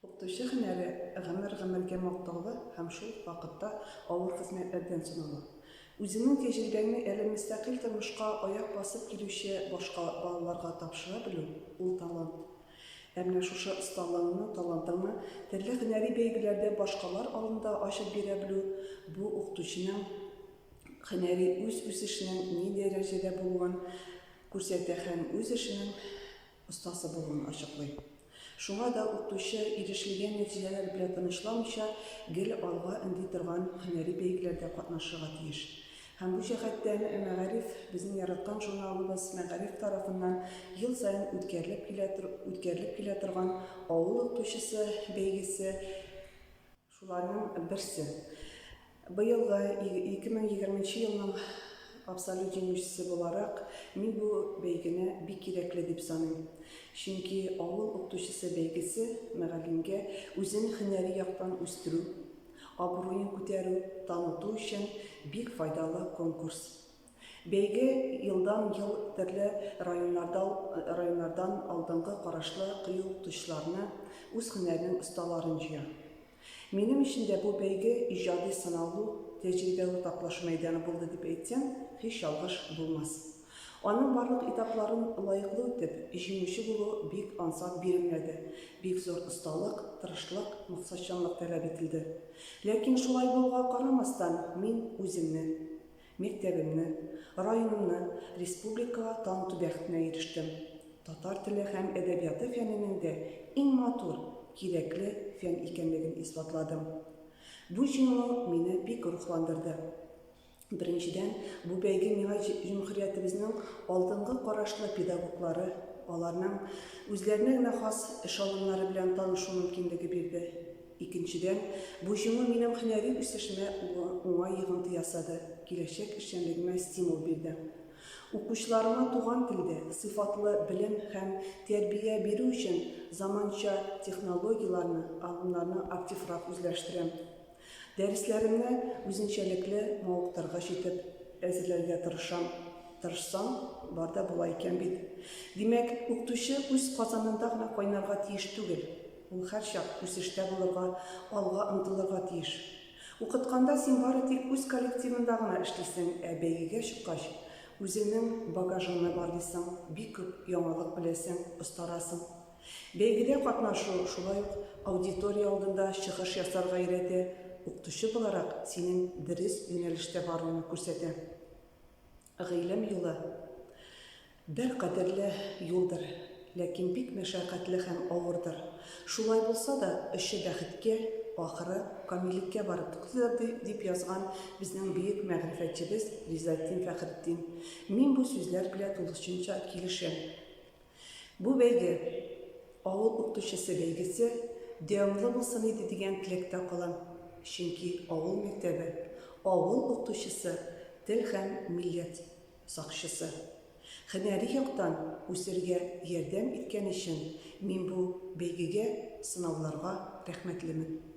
Укытучы һөнәре гомер-гомергә мактаулы һәм шул ук вакытта авыр хезмәтләрдән санала. Үзеңнең тәҗрибәңне әле мөстәкыйль тормышка аяк басып килүче башка балаларга тапшыра белү, ул талант. Ә менә шушы осталыгыңны, талантыңны төрле һөнәри бәйгеләрдә башкалар алдында ачып бирә белү, бу укытучының һөнәри үз үсешенең ни дәрәҗәдә булуын күрсәтә һәм үз эшенең остасы булуын ачыклый. Шуңа да укытучы, ирешелгән нәтиҗәләр белән тынычланмыйча, гел алга өнди торган һөнәри бәйгеләрдә катнашырга тиеш. Һәм бу җәһәттән Мәгариф, безнең яраткан журналыбыз Мәгариф тарафыннан ел саен үткәрелеп килә үткәрелеп килә торган Авыл укытучысы бәйгесе, Шуларның берсе. Быелгы 2020 нче елның абсолют җиңүчесе буларак, мин бу бәйгене бик кирәкле дип саныйм. Чөнки Авыл укытучысы бәйгесе мөгаллимгә үзен һөнәри яктан үстерү, абруен күтәрү, таныту өчен бик файдалы конкурс. Бәйге елдан-ел төрле районнарда районнардан алдынгы карашлы кыю укытучыларны, үз һөнәренең осталарын җыя. Минем өчен дә бу бәйге иҗади сыналу, тәҗрибә уртаклашу мәйданы булды дип әйтсәм, һич ялгыш булмас. Аның барлык этапларын лаеклы үтеп, җиңүче булу бик ансат бирелмәде, бик зур осталык, тырышлык, максатчанлык таләп ителде. Ләкин шулай булуга карамастан, мин үземне, Мәктәбемне, районымны республикага таныту бәхетенә ирештем. Татар теле һәм әдәбияты фәненең дә иң матур, кирәкле фән икәнлеген исбатладым. Бу җиңү мине бик рухландырды. Беренчедән, бу бәйге миңа җөмһүриятебезнең алдынгы карашлы педагоглары, аларның үзләренә генә хас эш алымнары белән танышу мөмкинлеге бирде. Икенчедән, бу җиңү минем һөнәри үсешемә уңай йогынты ясады, киләчәк эшчәнлегемә стимул бирде. Укучыларыма туган телдә сыйфатлы белем һәм тәрбия бирү өчен заманча технологияләрне, алымнарны активрак үзләштерәм. Дәресләремне үзенчәлекле, мавыктыргыч итеп әзерләргә тырышам. Тырышсаң, бар да була икән бит. Димәк, укытучы үз казанында гына кайнарга тиеш түгел. Ул һәрчак үсештә булырга, алга омтылырга тиеш. Укытканда син бары тик үз коллективыңда гына эшлисең, ә бәйгегә чыккач, үзеңнең багажыңны барлыйсың, бик күп яңалык беләсең, остарасың. Бәйгедә катнашу шулай ук аудитория алдында чыгыш ясарга өйрәтә, укытучы буларак синең дөрес юнәлештә баруыңны күрсәтә. Гыйлем юлы бер кадерле юлдыр, ләкин бик мәшәкатьле һәм авырдыр. Шулай булса да, очы бәхеткә, ахыры камиллеккә барып туктыйдыр, дип язган безнең бөек мәгърифәтчебез Ризаэтдин Фәхретдин. Мин бу сүзләр белә тулысынча килешәм. Бу бәйге, Авыл укытучысы бәйгесе, дәвамлы булсын иде дигән теләктә калам. Чөнки авыл мәктәбе, авыл укытучысы, тел һәм милләт сакчысы. Һөнәри яктан үсергә ярдәм иткән өчен мин бу бәйгегә, сынауларга рәхмәтлемен.